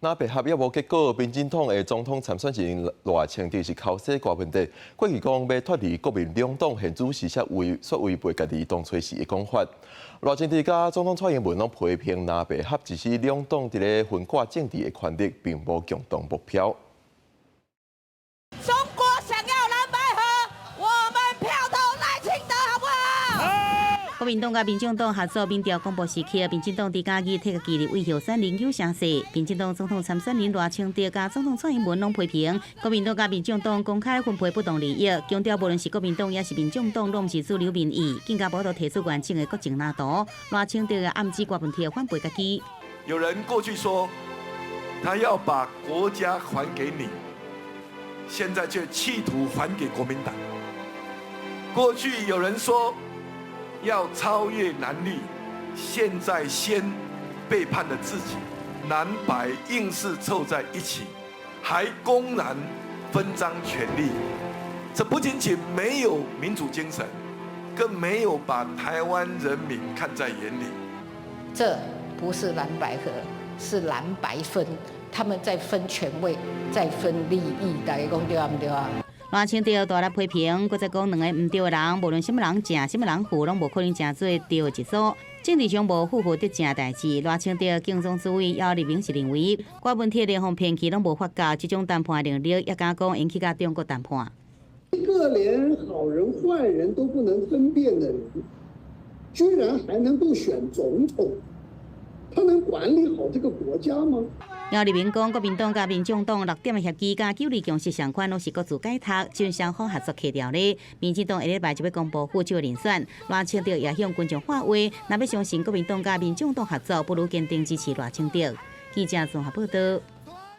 藍白合猶無結果，民進黨的總統參選人賴清德是剾洗郭文哲，過去講欲脫離國民兩黨現主時煞違背家己當初時的講法。賴清德佮總統蔡英文攏批評藍白合只是兩黨佇咧分割政治的權力，並無共同目標。中國想要藍白合，我們票投賴清德，好不好？國民黨佮民進黨合作民調公布時刻，民進黨佇嘉義替家己立委候選人有聲勢。民進黨總統參選人賴清德佮總統蔡英文攏批評國民黨佮民進黨公開分配不當利益，強調無論是國民黨抑是民進黨，攏毋是主流民意，更加無法度提出完整的國政藍圖。賴清德也暗指郭文鐵反背家己。有人過去說他要把國家還給你，現在卻企圖還給國民黨。過去有人說要超越藍綠，現在先背叛了自己，藍白硬是湊在一起，還公然分贓權力，這不僅僅沒有民主精神，更沒有把台灣人民看在眼裡。這不是藍白合，是藍白分，他們在分權位，在分利益，大家講對毋對啊？賴清德大力批評，閣再講兩个毋對的人，無論啥物人正，啥物人負，攏無可能成做對的一組。政治上無負負得正代誌。賴清德競總主委姚立明是認為，郭文鐵連予騙去攏無發覺，這種談判能力，也敢講會去佮中國談判。一個連好人壞人都不能分辨的人，居然還能夠選總統，他能管理好這個國家嗎？姚立明講，國民黨佮民進黨六點的協議佮九二共識相款，攏是各自解讀，將雙方合作契條咧。民進黨下禮拜就欲公布副手人選，賴清德也向群眾喊話，若欲相信國民黨佮民進黨合作，不如堅定支持賴清德。記者綜合報道。